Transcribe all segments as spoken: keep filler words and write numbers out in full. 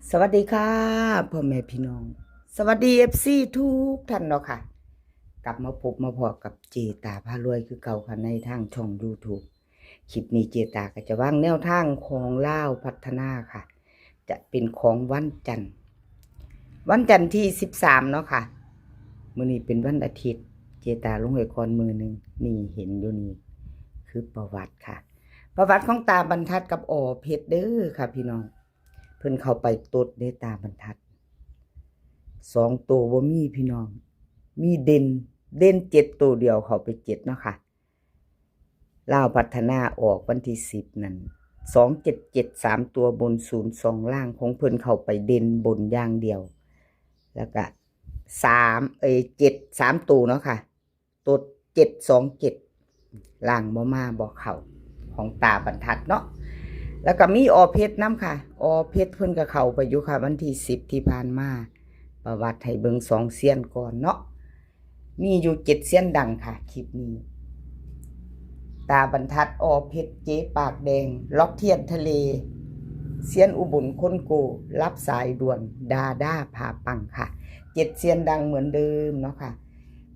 สวัสดีค่ะ พ่อแม่พี่น้อง สวัสดี เอฟซี ทุกท่านเนาะค่ะ กลับมาพบมาพ้อกับเจตาพารวยคือเก่าค่ะ ในทางช่อง YouTube คลิปนี้เจตาก็จะวางแนวทางของลาวพัฒนาค่ะ จะเป็นของวันจันทร์ วันจันทร์ที่ สิบสาม เนาะค่ะ มื้อนี้เป็นวันอาทิตย์ เจตาลงไว้ก่อนมื้อหนึ่ง นี่เห็นอยู่นี่ คือประวัติค่ะ ประวัติของตาบรรทัดกับอ.เพชรเด้อค่ะพี่น้อง เพิ่นเข้าไปตดเด้ตาบรรทัด สองตัวบ่มีพี่น้อง มีเด่น เด่นเจ็ดตัวเดียว เข้าไปเจ็ดเนาะค่ะ ลาวพัฒนาออกวันที่ สิบ นั่น สองเจ็ดเจ็ด สามตัวบน ศูนย์สอง ล่าง ของเพิ่นเข้าไปเด่นบนอย่างเดียว แล้วก็ สาม เอ้ย เจ็ด สามตัวเนาะค่ะ ตด เจ็ดสองเจ็ด ล่างบ่มาบ่เข้า ของตาบรรทัดเนาะ แล้วก็มีอ.เพชรนำค่ะ อ.เพชรเพิ่นก็เข้าไปอยู่ค่ะ วันที่ สิบ ที่ผ่านมา ประวัติให้เบิ่งสองเซียนก่อนเนาะ มีอยู่เจ็ดเซียนดังค่ะ คลิปนี้ ตาบรรทัด อ.เพชร เจ๊ปากแดง ล็อกเทียนทะเล เซียนอุบลคนโก รับสายด่วน ดาด้าพาปังค่ะ เจ็ดเซียนดังเหมือนเดิมเนาะค่ะ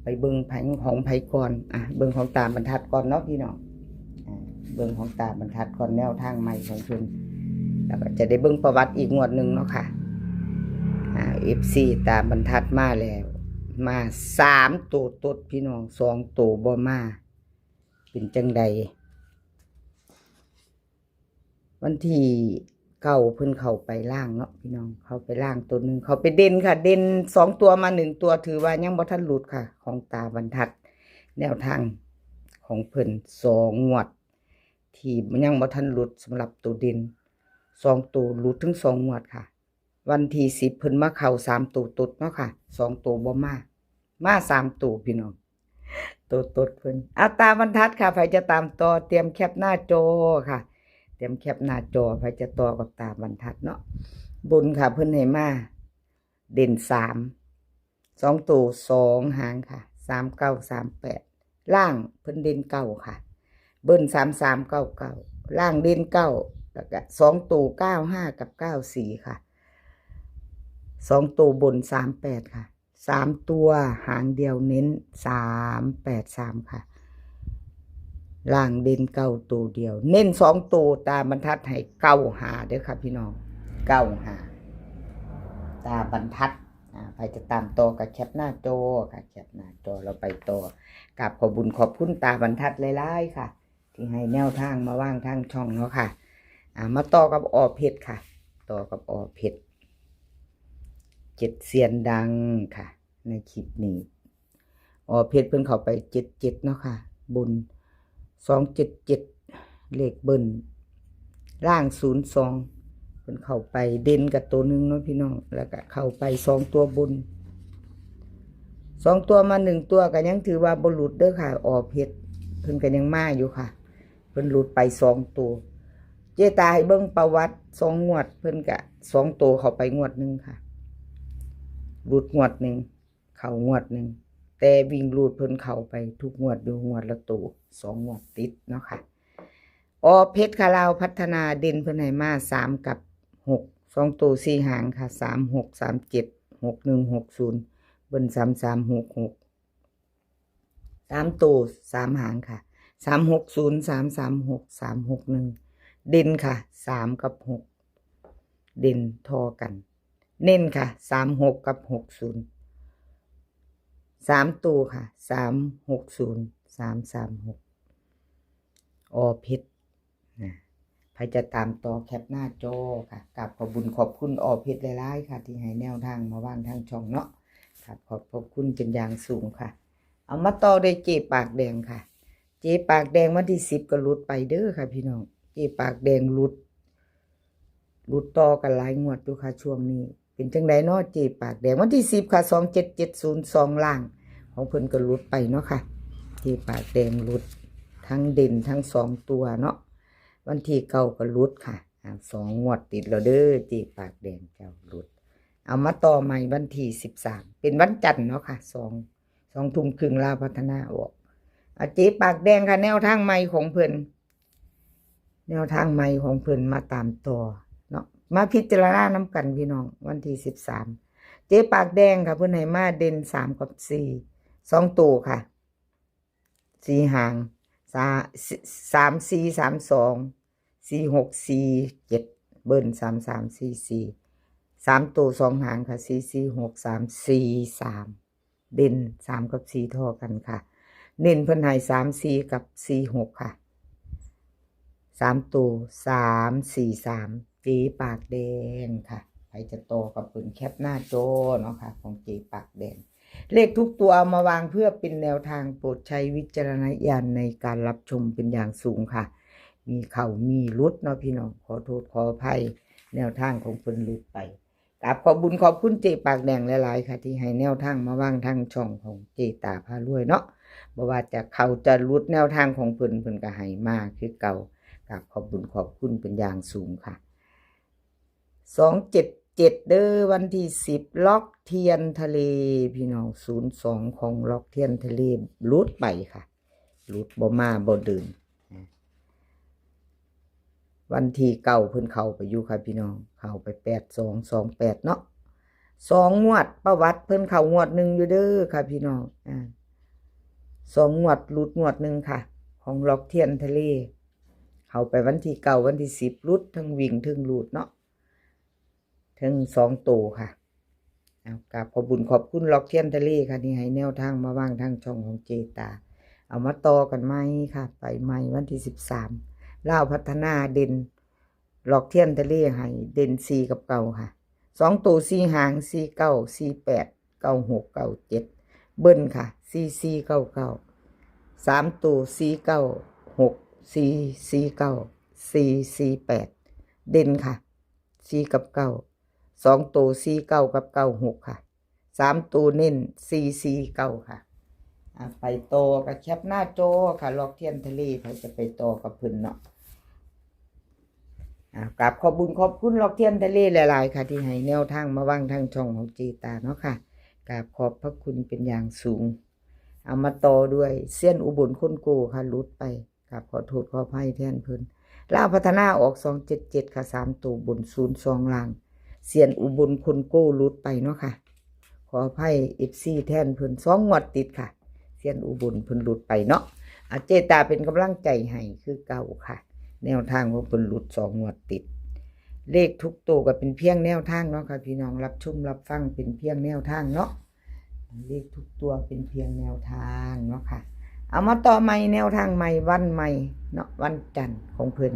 ไปเบิ่งไผของไผก่อน อ่ะ เบิ่งของตาบรรทัดก่อนเนาะพี่น้อง อ่ะ เบิ่งของตาบรรทัดก่อน แนวทางใหม่ของเพิ่น แล้วก็จะได้เบิ่งประวัติอีกงวดหนึ่งเนาะค่ะ อ่า เอฟซี ตาบรรทัดมาแล้ว มาสามตัวตดพี่น้อง สองตัวบ่มา เป็นจังใด วันที่ เก้า เพิ่นเข้าไปล่างเนาะพี่น้อง เข้าไปล่างตัวหนึ่ง เข้าไปเด่นค่ะ เด่นสองตัวมาหนึ่งตัว ถือว่ายังบ่ทันหลุดค่ะ ของตาบรรทัด แนวทางของเพิ่นสองงวด ที่ยังบ่ทันหลุดสำหรับตัวเด่น สองตัวหลุดถึงสองงวดค่ะ วันที่ สิบ เพิ่นมาเข้าสามตัวตดเนาะค่ะ สองตัวบ่มา มาสามตัวพี่น้อง ตัวตดเพิ่น อ่ะ ตาบรรทัดค่ะ ไผจะตามต่อ เตรียมแคปหน้าจอค่ะ เตรียมแคปหน้าจอ ไผจะต่อกับตาบรรทัดเนาะ บนค่ะ เพิ่นให้มา เด่นสาม สองตัวสองหางค่ะ สามเก้า สามแปด ล่างเพิ่นเด่นเก้าค่ะ เบิ้ล สามสาม เก้าเก้า ล่างเด่นเก้า แล้วก็สองตัว เก้าห้า กับ เก้าสี่ ค่ะ สองตัวบน สามแปด ค่ะ สามตัวหางเดียวเน้น สามแปดสาม ค่ะ ล่างเด่นเก้าตัวเดียว เน้นสองตัว ตาบรรทัดให้ เก้าห้า เด้อค่ะพี่น้อง เก้าห้า ตาบรรทัด อ่า ไผจะตามต่อก็แคปหน้าจอค่ะ แคปหน้าจอ เราไปต่อ กราบขอบบุญขอบคุณตาบรรทัดหลายๆค่ะ ที่ให้แนวทางมาวางทางช่องเนาะค่ะ อ่า มาต่อกับ อ.เพชร ค่ะ ต่อกับ อ.เพชร เจ็ดเซียนดังค่ะ ในคลิปนี้ อ.เพชร เพิ่นเข้าไป เจ็ดเจ็ด เนาะค่ะ บน สองเจ็ดเจ็ด เลขเบิ้ล ล่าง ศูนย์สอง เพิ่นเข้าไปเด่นกับตัวหนึ่งเนาะพี่น้อง แล้วก็เข้าไปสองตัวบน สองตัวมาหนึ่งตัวก็ยังถือว่าบ่หลุดเด้อค่ะ อ.เพชร เพิ่นก็ยังมาอยู่ค่ะ เพิ่นหลุดไปสองตัว เจตาให้เบิ่งประวัติสองงวด เพิ่นก็สองตัวเข้าไปงวดหนึ่งค่ะ หลุดงวดหนึ่ง เข้างวดหนึ่ง แต่วิ่งรูดเพิ่นเข้าไปทุกงวดอยู่ งวดละตัว สองงวดติดเนาะค่ะ อ.เพชร ค่ะ ลาวพัฒนา เด่นเพิ่นให้มา สาม กับ หก สองตัวสี่หางค่ะ สามหก สามเจ็ด หกหนึ่ง หกศูนย์ เบิ้ล สามสาม หกหก สามตัวสามหางค่ะ สามหกศูนย์ สามสามหก สามหกหนึ่ง เด่นค่ะ สาม กับ หก เด่นทอกัน เน้นค่ะ สามหก กับ หกศูนย์ สามตัวค่ะ สามหกศูนย์ สามสามหก อ.เพชร นะ ไผจะตามต่อแคปหน้าจอค่ะ กราบขอบบุญขอบคุณ อ.เพชร หลายๆค่ะ ที่ให้แนวทางมาวางทางช่องเนาะ ครับ ขอบพระคุณเป็นอย่างสูงค่ะ เอามาต่อด้วยเจ๊ปากแดงค่ะ เจ๊ปากแดงวันที่ สิบ ก็หลุดไปเด้อค่ะพี่น้อง เจ๊ปากแดงหลุด หลุดต่อกันหลายงวดอยู่ค่ะช่วงนี้ เป็นจังใดเนาะเจ๊ปากแดง วันที่ สิบ ค่ะ สองเจ็ดเจ็ดศูนย์สอง ล่าง ของเพิ่นก็หลุดไปเนาะค่ะ เจ๊ปากแดงหลุดทั้งเด่นทั้งสองตัวเนาะ วันที่ เก้า ก็หลุดค่ะ อ่า สองงวดติดแล้วเด้อ เจ๊ปากแดงเจ้าหลุด เอามาต่อใหม่วันที่ สิบสาม เป็นวันจันทร์เนาะค่ะ สอง สองทุ่มครึ่ง ลาวพัฒนาออก อ่ะ เจ๊ปากแดงค่ะ แนวทางใหม่ของเพิ่น แนวทางใหม่ของเพิ่นมาตามต่อเนาะ มาพิจารณานำกันพี่น้อง วันที่สิบสาม เจ๊ปากแดงค่ะ เพิ่นให้มาเด่นสามกับสี่ สองตัวค่ะ สี่หาง สา-, สามสี่สามสอง สี่หกสี่เจ็ด เบิ้ลสามสามสี่สี่ สามตัวสองหางค่ะ สี่สี่หกสาม สี่สาม เด่นสามกับสี่ท่อกันค่ะ เน้นเพิ่นให้สามสี่กับสี่หกค่ะ สามตัว สามสี่สาม เจ๊ปากแดงค่ะ ใครจะต่อกับเพิ่นแคปหน้าจอเนาะค่ะ ของเจ๊ปากแดง เลขทุกตัวเอามาวางเพื่อเป็นแนวทาง โปรดใช้วิจารณญาณในการรับชมเป็นอย่างสูงค่ะ มีเข้ามีหลุดเนาะพี่น้อง ขอโทษขออภัย แนวทางของเพิ่นหลุดไป กราบขอบบุญขอบคุณเจ๊ปากแดงหลายๆค่ะ ที่ให้แนวทางมาวางทางช่องของเจ๊ตาพารวยเนาะ บ่ว่าจะเข้าจะหลุดแนวทางของเพิ่น เพิ่นก็ให้มาคือเก่า กราบขอบบุญขอบคุณเป็นอย่างสูงค่ะ สองเจ็ดเจ็ด เด้อ วันที่สิบ ล็อกเทียนทะเล พี่น้อง ศูนย์สอง ของล็อกเทียนทะเล หลุดไปค่ะ หลุดบ่มาบ่เดิน วันที่เก้าเพิ่นเข้าไปอยู่ค่ะพี่น้อง เข้าไป แปดสองสองแปด เนาะ สองงวด ประวัติเพิ่นเข้างวดหนึ่งอยู่เด้อค่ะพี่น้อง อ่า สองงวดหลุดงวดหนึ่งค่ะ ของล็อกเทียนทะเล เข้าไปวันที่เก้า วันที่สิบ หลุดทั้งวิ่งทั้งหลุดเนาะ ทั้งสองตัวค่ะ เอา กราบขอบบุญขอบคุณล็อกเทียนทะเลค่ะ ที่ให้แนวทางมาวางทางช่องของเจ๊ตา เอามาต่อกันใหม่ค่ะ ไปใหม่วันที่สิบสาม ลาวพัฒนาเด่น ล็อกเทียนทะเลให้เด่นสี่กับเก้าค่ะ สองตัวสี่หาง สี่เก้า สี่แปด เก้าหก เก้าเจ็ด เบิ้ลค่ะ สี่สี่เก้าเก้า สามตัว สี่เก้าหก สี่สี่เก้า สี่สี่แปด เด่นค่ะ สี่กับเก้า สองตัว สี่เก้ากับเก้าหกค่ะ สามตัวเน้น สี่สี่เก้าค่ะ อ่ะ ไปต่อกับแคปหน้าจอค่ะ ล็อกเทียนทะเล ใครจะไปต่อกับเพิ่นเนาะ อ่ะ กราบขอบบุญขอบคุณล็อกเทียนทะเลหลายๆค่ะ ที่ให้แนวทางมาวางทางช่องของเจ๊ตาเนาะค่ะ กราบขอบพระคุณเป็นอย่างสูง เอามาต่อด้วยเซียนอุบลคนโก้ค่ะ หลุดไป กราบขอโทษขออภัยแทนเพิ่น ลาวพัฒนาออก สองเจ็ดเจ็ดค่ะ สามตัวบน ศูนย์สอง ล่าง เซียนอุบลคนโก้หลุดไปเนาะค่ะ ขออภัย เอฟซี แทนเพิ่น สองงวดติดค่ะ เซียนอุบลเพิ่นหลุดไปเนาะ อ่ะ เจ๊ตาเป็นกำลังใจให้คือเก่าค่ะ แนวทางของเพิ่นหลุดสองงวดติด เลขทุกตัวก็เป็นเพียงแนวทางเนาะค่ะ พี่น้องรับชมรับฟังเป็นเพียงแนวทางเนาะ เลขทุกตัวเป็นเพียงแนวทางเนาะค่ะ เอามาต่อใหม่ แนวทางใหม่วันใหม่เนาะ วันจันทร์ของเพิ่น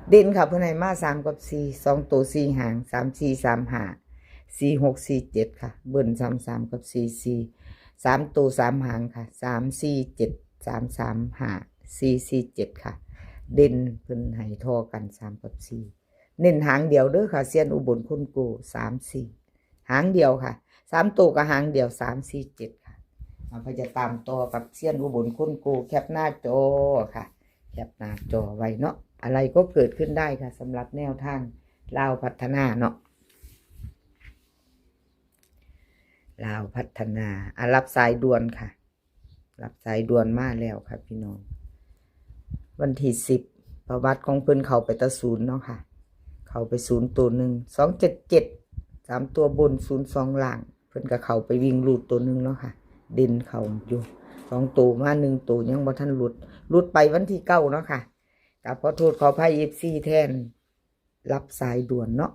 เด่นค่ะ เพิ่นให้มาสามกับสี่ สองตัวสี่หาง สามสี่สามห้า สี่หกสี่เจ็ดค่ะ เบิ้ลสามสามกับสี่สี่ สามตัวสามหางค่ะ สามสี่เจ็ด สามสามห้า สี่สี่เจ็ดค่ะ เด่นเพิ่นให้ท่อกันสามกับสี่ เน้นหางเดียวเด้อค่ะ เซียนอุบลคนโก้ สามสี่ หางเดียวค่ะ สามตัวก็หางเดียว สามสี่เจ็ดค่ะ เอาไปจะตามต่อกับเซียนอุบลคนโก้ แคปหน้าจอค่ะ แคปหน้าจอไว้เนาะ อะไรก็เกิดขึ้นได้ค่ะ สำหรับแนวทางลาวพัฒนาเนาะ ลาวพัฒนา อ่ะ รับสายด่วนค่ะ รับสายด่วนมาแล้วค่ะพี่น้อง วันที่สิบ ประวัติของเพิ่นเข้าไปแตะศูนย์เนาะค่ะ เข้าไปศูนย์ตัวหนึ่ง สองเจ็ดเจ็ด สามตัวบน ศูนย์สอง ล่าง เพิ่นก็เข้าไปวิ่งรูดตัวหนึ่งเนาะค่ะ เด่นเข้าอยู่ สองตัวมา หนึ่งตัวยังบ่ทันหลุด หลุดไปวันที่เก้าเนาะค่ะ กราบขอโทษขออภัย เอฟซี แทน รับสายด่วนเนาะ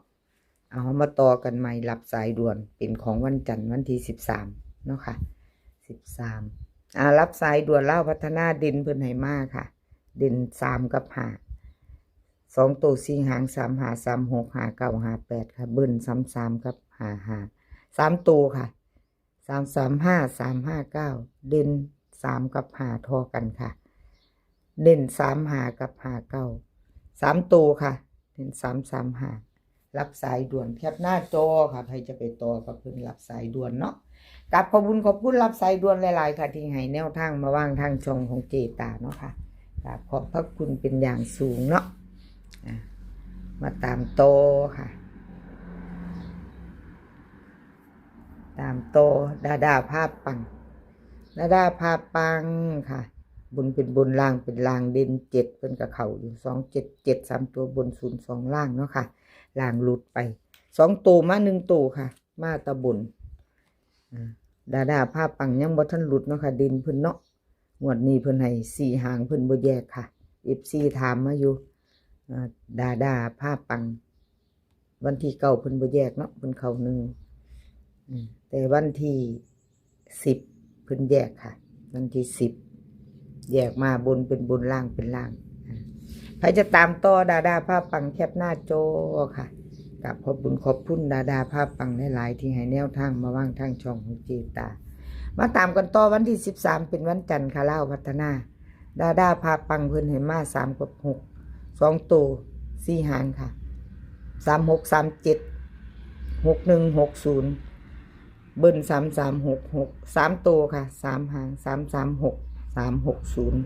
เอามาต่อกันใหม่ รับสายด่วน เป็นของวันจันทร์วันที่สิบสามเนาะค่ะ สิบสาม อ่า รับสายด่วนลาวพัฒนา เด่นเพิ่นให้มาค่ะ เด่นสามกับห้า สองตัวสี่หาง สามห้า สามหก ห้าเก้า ห้าแปดค่ะ เบิ้ลสามสามกับห้าห้า สามตัวค่ะ สามสามห้า สามห้าเก้า เด่นสามกับห้าท่อกันค่ะ เด่นสามห้ากับห้าเก้า สามตัวค่ะ เด่นสามสามห้า รับสายด่วน แคปหน้าจอค่ะ ใครจะไปต่อกับเพิ่น รับสายด่วนเนาะ กราบขอบคุณขอบคุณรับสายด่วนหลายๆค่ะ ที่ให้แนวทางมาวางทางช่องของเจ๊ตาเนาะค่ะ กราบขอบพระคุณเป็นอย่างสูงเนาะ อ่ะ มาตามต่อค่ะ ตามต่อ ดาดาพาปัง ดาดาพาปังค่ะ บนเป็นบน ล่างเป็นล่าง เด่นเจ็ด เพิ่นก็เข้าอยู่ สองเจ็ดเจ็ด สามตัวบน ศูนย์สอง ล่างเนาะค่ะ ล่างหลุดไป สองตัวมาหนึ่งตัวค่ะ มาตะบน อ่า ดาดาพาปังยังบ่ทันหลุดเนาะค่ะ เด่นเพิ่นเนาะ งวดนี้เพิ่นให้สี่หาง เพิ่นบ่แยกค่ะ เอฟซี ถามมาอยู่ อ่า ดาดาพาปัง วันที่เก้าเพิ่นบ่แยกเนาะ เพิ่นเข้าหนึ่ง อืม แต่วันที่สิบเพิ่นแยกค่ะ วันที่สิบ แยกมาบนเป็นบน ล่างเป็นล่าง อ่า ใครจะตามต่อดาดาพาปังแคปหน้าจอค่ะ กราบขอบบุญขอบคุณดาดาพาปังหลายๆ ที่ให้แนวทางมาวางทางช่องของเจตา มาตามกันต่อวันที่สิบสาม เป็นวันจันทร์ค่ะ ลาวพัฒนา ดาดาพาปังเพิ่นให้มาสามกับหก สองตัว สี่หางค่ะ สามหก สามเจ็ด หกหนึ่ง หกศูนย์ เบิ้ล สามสามหกหก สามตัวค่ะ สามหาง สามสามหก สามหกศูนย์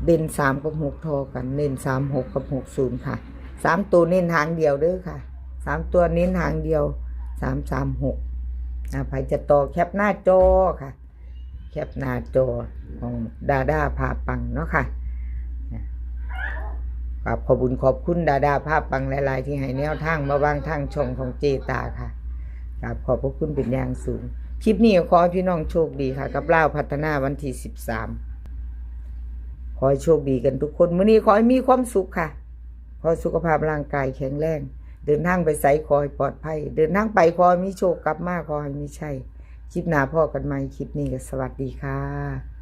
เด่นสามกับหกทอกัน เน้นสามหกกับหกศูนย์ค่ะ สามตัวเน้นหางเดียวเด้อค่ะ สามตัวเน้นหางเดียว สามสามหก อ่า ใครจะต่อแคปหน้าจอค่ะ แคปหน้าจอของดาดาพาปังเนาะค่ะ กราบขอบบุญขอบคุณดาดาพาปังหลายๆ ที่ให้แนวทางมาวางทางช่องของเจตาค่ะ กราบขอบพระคุณเป็นอย่างสูง คลิปนี้ขอให้พี่น้องโชคดีค่ะ กับลาวพัฒนาวันที่สิบสาม ขอให้โชคดีกันทุกคน มื้อนี้ขอให้มีความสุขค่ะ ขอให้สุขภาพร่างกายแข็งแรง เดินทางไปไสขอให้ปลอดภัย เดินทางไปขอให้มีโชค กลับมาขอให้มีชัย คลิปหน้าพ้อกันใหม่ คลิปนี้ก็สวัสดีค่ะ